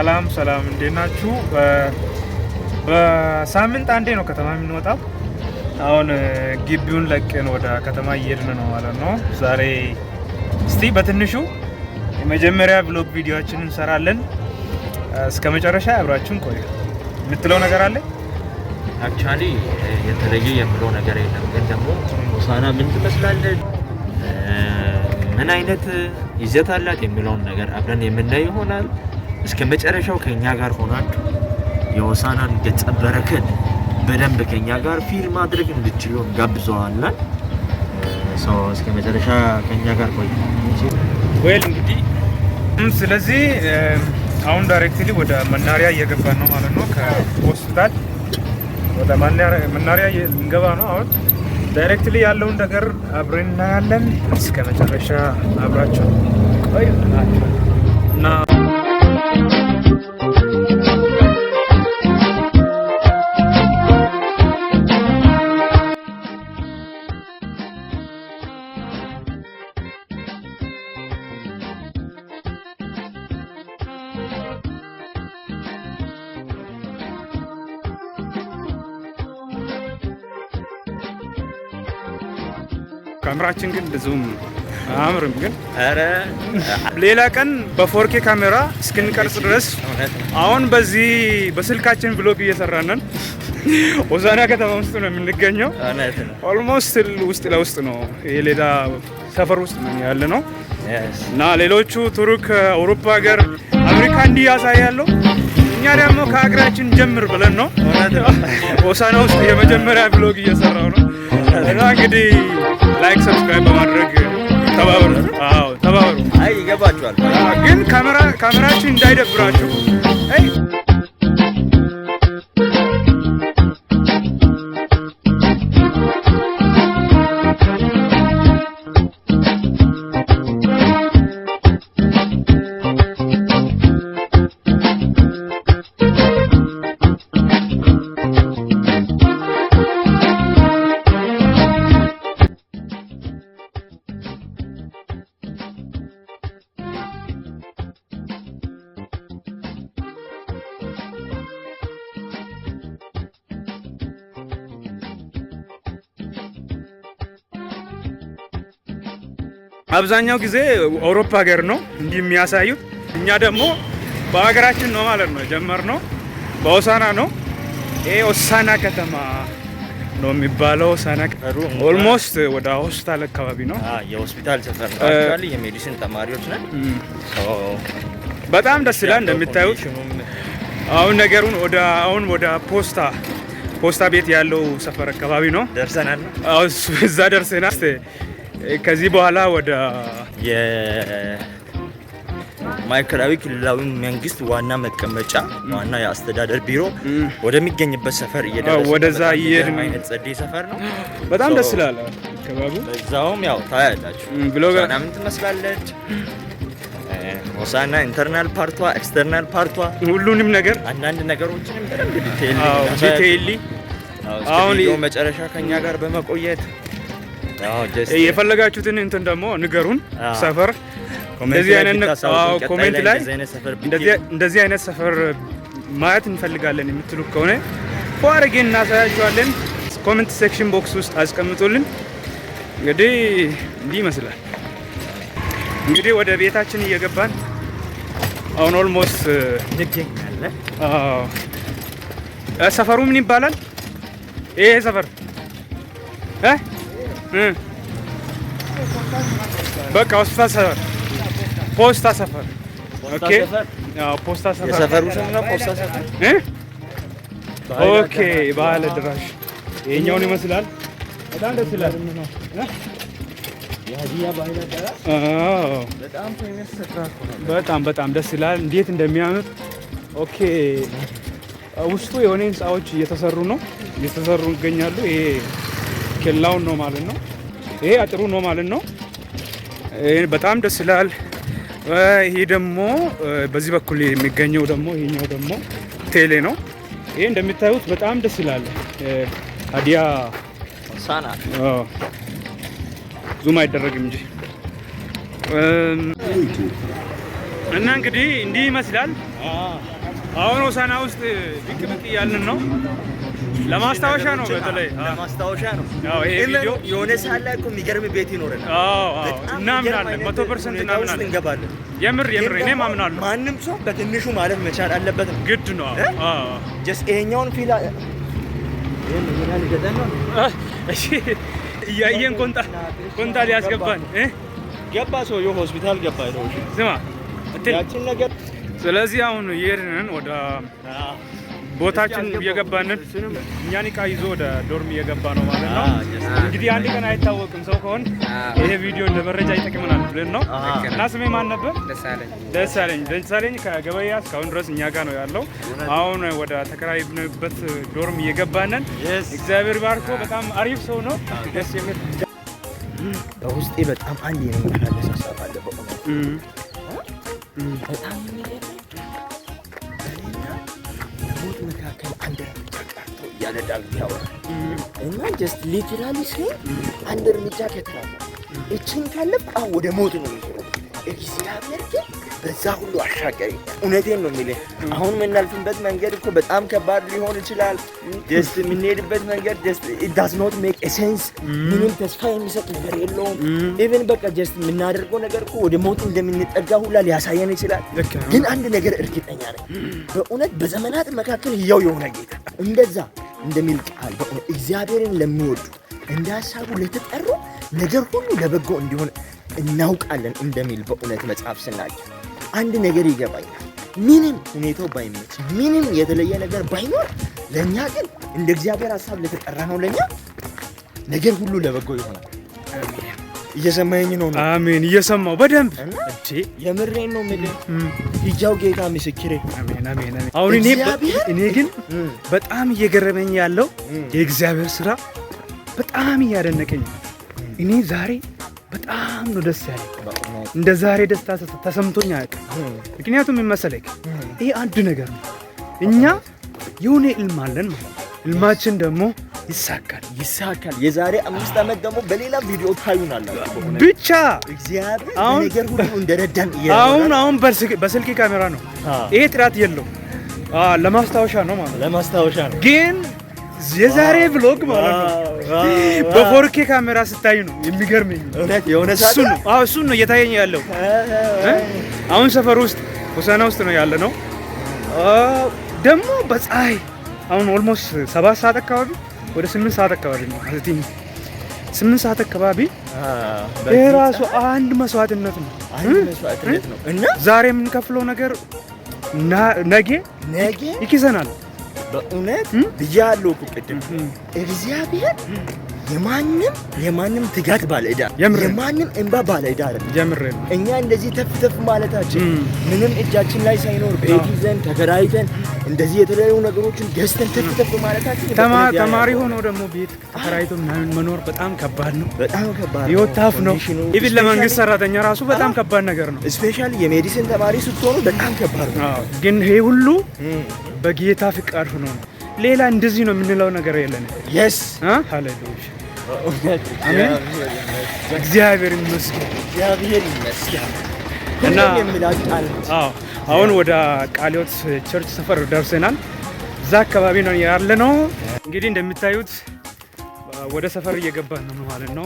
ሰላም ሰላም፣ እንዴት ናችሁ? በሳምንት አንዴ ነው ከተማ የምንወጣው። አሁን ግቢውን ለቀን ወደ ከተማ እየሄድን ነው ማለት ነው። ዛሬ እስቲ በትንሹ የመጀመሪያ vlog ቪዲዮአችንን እንሰራለን። እስከ መጨረሻ አብራችሁን ቆዩ። የምትለው ነገር አለ? Actually የተለየ የምለው ነገር የለም። ግን ደግሞ ሆሳዕና ምን ትመስላለች፣ ምን አይነት ይዘት አላት የሚለውን ነገር አብረን የምናይ ይሆናል። እስከ መጨረሻው ከኛ ጋር ሆናችሁ የሆሳዕናን ገጸ በረከት በደንብ ከኛ ጋር feel ማድረግ እንድችሉ እንጋብዘዋለን። So እስከ መጨረሻ ከኛ ጋር ቆዩ። Well እንግዲህ ስለዚህ አሁን directly ወደ መናኸሪያ እየገባን ነው ማለት ነው። ከሆስፒታል ወደ መናኸሪያ ልንገባ ነው አሁን። Directly ያለውን ነገር አብረን እናያለን። እስከ መጨረሻ አብራችሁ ቆዩ እና ካሜራችን ግን ብዙም አያምርም። ግን ኧረ ሌላ ቀን በ 4K ካሜራ እስክንቀርጽ ድረስ አሁን በዚህ በስልካችን vlog እየሰራን ነን። ሆሳዕና ከተማ ውስጥ ነው የምንገኘው። Almost ውስጥ ለውስጥ ነው፣ የሌላ ሰፈር ውስጥ ነው ያለ ነው እና ሌሎቹ ቱርክ፣ አውሮፓ ሀገር፣ አሜሪካ እንዲህ ያሳያሉ። እኛ ደግሞ ከሀገራችን ጀምር ብለን ነው ሆሳዕና ውስጥ የመጀመሪያ vlog እየሰራው ነው። እና እንግዲህ like subscribe በማድረግ ተባበሩ። አዎ ተባበሩ። አይ ይገባችኋል። ግን ካሜራችን እንዳይደብራችሁ። አይ አብዛኛው ጊዜ አውሮፓ ሀገር ነው እንዲህ የሚያሳዩት። እኛ ደግሞ በሀገራችን ነው ማለት ነው የጀመርነው፣ በሆሳዕና ነው። ይሄ ሆሳዕና ከተማ ነው የሚባለው። ሆሳዕና almost ወደ ሆስፒታል አካባቢ ነው። የሆስፒታል ሰፈር ነው። Actually የ medicine ተማሪዎች ነን። በጣም ደስ ይላል እንደምታዩት። አሁን ነገሩን ወደ አሁን ወደ ፖስታ ቤት ያለው ሰፈር አካባቢ ነው ደርሰናል። አዎ እዛ ደርሰናል። ከዚህ በኋላ ወደ የማዕከላዊ ክልላዊ መንግስት ዋና መቀመጫ ዋና የአስተዳደር ቢሮ ወደሚገኝበት ሰፈር እየደረስን ወደዛ እየሄድን አይነት ጸዴ ሰፈር ነው። በጣም ደስ ይላል አካባቢው። በዛውም ያው ታያላችሁ ሆሳዕና ምን ትመስላለች። ሆሳዕና internal part ዋ፣ external part ዋ፣ ሁሉንም ነገር አንዳንድ ነገሮችንም በደንብ detail አሁን መጨረሻ ከኛ ጋር በመቆየት የፈለጋችሁትን እንትን ደግሞ ንገሩን። ሰፈር እንደዚህ አይነት comment ላይ እንደዚህ አይነት ሰፈር ማየት እንፈልጋለን የምትሉ ከሆነ አድርገን እናሳያችኋለን። Comment section box ውስጥ አስቀምጡልን። እንግዲህ እንዲህ ይመስላል። እንግዲህ ወደ ቤታችን እየገባን አሁን almost እንገኛለን። አዎ ሰፈሩ ምን ይባላል? ይሄ ሰፈር በቃ ሆስፒታል ሰፈር፣ ፖስታ ሰፈር። Okay አዎ ፖስታ ሰፈር የሰፈሩ ስም ነው ፖስታ ሰፈር። Okay ባህል አዳራሽ ይሄኛውን ይመስላል። በጣም ደስ ይላል። በጣም በጣም ደስ ይላል። እንዴት እንደሚያምር okay። ውስጡ የሆነ ህንፃዎች እየተሰሩ ነው እየተሰሩ ይገኛሉ። ይሄ ኬላውን ነው ማለት ነው። ይሄ አጥሩ ነው ማለት ነው። በጣም ደስ ይላል። ይሄ ደግሞ በዚህ በኩል የሚገኘው ደግሞ ይሄኛው ደግሞ ቴሌ ነው። ይሄ እንደሚታዩት በጣም ደስ ይላል። ሀዲያ ሆሳዕና zoom አይደረግም እንጂ እና እንግዲህ እንዲህ ይመስላል። አሁን ሆሳና ውስጥ ብቅ ብቅ እያልን ነው። ለማስታወሻ ነው፣ በተለይ ለማስታወሻ ነው። ያው ይሄ ቪዲዮ የሆነ ሰዓት ላይ እኮ የሚገርም ቤት ይኖረናል። አዎ፣ እናምናለን፣ 100% እናምናለን። እንገባለን። የምር የምር እኔም አምናለሁ። ማንም ሰው በትንሹ ማለት መቻል አለበት ነው። ግድ ነው። አዎ። Just ይሄኛውን feel እሺ፣ እያየን ቆንጣ ቆንጣ ሊያስገባን ገባ ሰውዬው ሆስፒታል ገባ። ነው ስማ ያችን ነገር። ስለዚህ አሁን እየሄድን ወደ ቦታችን እየገባንን እኛን እቃ ይዞ ወደ dorm እየገባ ነው ማለት ነው። እንግዲህ አንድ ቀን አይታወቅም፣ ሰው ከሆን ይሄ ቪዲዮ እንደ መረጃ ይጠቅመናል ብለን ነው። እና ስሜ ማን ነበር? ደሳለኝ። ደሳለኝ ከገበያ እስካሁን ድረስ እኛ ጋር ነው ያለው። አሁን ወደ ተከራይንበት dorm እየገባንን። እግዚአብሔር ባርኮ በጣም አሪፍ ሰው ነው። ደስ የሚል በውስጤ በጣም አንድ የሚመላለስ ሀሳብ አለ። በእውነት በጣም የሚገርመኝ በእኔና በሞት መካከል አንድ እርምጃ ቀርቶ እያለ ዳዊት ያወራል። እና just literally ስ አንድ እርምጃ ከተራመድኩ፣ እችን ካለፍኩ አሁን ወደ ሞት ነው የሚሄደው። እግዚአብሔር ግን በዛ ሁሉ አሻገረኝ። እውነቴን ነው የሚልህ። አሁን የምናልፍበት መንገድ እኮ በጣም ከባድ ሊሆን ይችላል። Just የምንሄድበት መንገድ just it does not make sense፣ ምንም ተስፋ የሚሰጥ ነገር የለውም። Even በቃ just የምናደርገው ነገር እኮ ወደ ሞት እንደምንጠጋ ሁላ ሊያሳየን ይችላል። ግን አንድ ነገር እርግጠኛ ነኝ፣ በእውነት በዘመናት መካከል ሕያው የሆነ ጌታ እንደዛ እንደሚል ቃል፣ በእውነት እግዚአብሔርን ለሚወዱ እንደ ሀሳቡ ለተጠሩ ነገር ሁሉ ለበጎ እንዲሆን እናውቃለን እንደሚል በእውነት መጽሐፍ ስናገር አንድ ነገር ይገባኛል። ምንም ሁኔታው ባይመች፣ ምንም የተለየ ነገር ባይኖር፣ ለእኛ ግን እንደ እግዚአብሔር ሀሳብ ለተጠራ ነው ለእኛ ነገር ሁሉ ለበጎ ይሆናል። እየሰማኸኝ ነው? አሜን። እየሰማው በደንብ። እና የምሬን ነው የምልህ። ሕያው ጌታ ምስክሬ። አሜን፣ አሜን፣ አሜን። አሁን እኔ ግን በጣም እየገረመኝ ያለው የእግዚአብሔር ስራ በጣም እያደነቀኝ፣ እኔ ዛሬ በጣም ነው ደስ ያለኝ። እንደ ዛሬ ደስታ ተሰምቶኝ አያውቅም። ምክንያቱም ምን መሰለህ፣ ይሄ አንድ ነገር ነው። እኛ የሆነ ህልም አለን ማለት ነው። ህልማችን ደግሞ ይሳካል። ይሳካል። የዛሬ 5 ዓመት ደግሞ በሌላ ቪዲዮ ታዩናላችሁ። ብቻ እግዚአብሔር ነገር ሁሉ እንደረዳን። አሁን አሁን በስልክ ካሜራ ነው። ይሄ ጥራት የለው፣ ለማስታወሻ ነው ማለት ነው። ለማስታወሻ ነው። ግን የዛሬ vlog ማለት ነው በ 4K ካሜራ ስታይ ነው የሚገርመኝ። እውነት የሆነ እሱ ነው። አዎ፣ እሱ ነው እየታየኝ ያለው። አሁን ሰፈር ውስጥ ሆሳና ውስጥ ነው ያለ ነው። ደግሞ በፀሐይ አሁን almost 7 ሰዓት አካባቢ፣ ወደ 8 ሰዓት አካባቢ ነው፣ I think 8 ሰዓት አካባቢ። ይሄ ራሱ አንድ መስዋዕትነት ነው። አንድ መስዋዕትነት ነው እና ዛሬ የምንከፍለው ነገር ነገ ነገ ይክሰናል። በእውነት ብያለሁ እኮ ቅድም፣ እግዚአብሔር የማንም የማንም ትጋት ባለ ዕዳ፣ የማንም እንባ ባለ ዕዳ አይደለም። የምሬ ነው። እኛ እንደዚህ ተፍ ተፍ ማለታችን፣ ምንም እጃችን ላይ ሳይኖር ቤት ይዘን ተከራይተን እንደዚህ የተለያዩ ነገሮችን ገዝተን ተፍ ተፍ ማለታችን ተማሪ ሆኖ ደግሞ ቤት ተከራይቶ ምናምን መኖር በጣም ከባድ ነው። በጣም ከባድ ነው። ህይወት tough ነው። Even ለመንግስት ሰራተኛ ራሱ በጣም ከባድ ነገር ነው። Especially የ medicine ተማሪ ስትሆኑ በጣም ከባድ ነው። ግን ይሄ ሁሉ በጌታ ፍቃድ ሆኖ ነው። ሌላ እንደዚህ ነው የምንለው ነገር የለንም። Yes. ሃሌሉያ፣ እግዚአብሔር ይመስገን። እግዚአብሔር ይመስገን። እና የምላችሁ አዎ፣ አሁን ወደ ቃለ ሕይወት church ሰፈር ደርሰናል። እዛ አካባቢ ነው ያለነው። እንግዲህ እንደምታዩት ወደ ሰፈር እየገባን ነው ማለት ነው።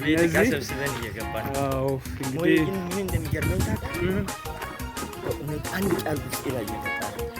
ቤት ዕቃ ሰብስበን እየገባን ነው። አዎ፣ እንግዲህ ምን እንደሚገርመኝ ታውቃለህ? አንድ ቃል ውስጤ ላይ እየመጣ ነው።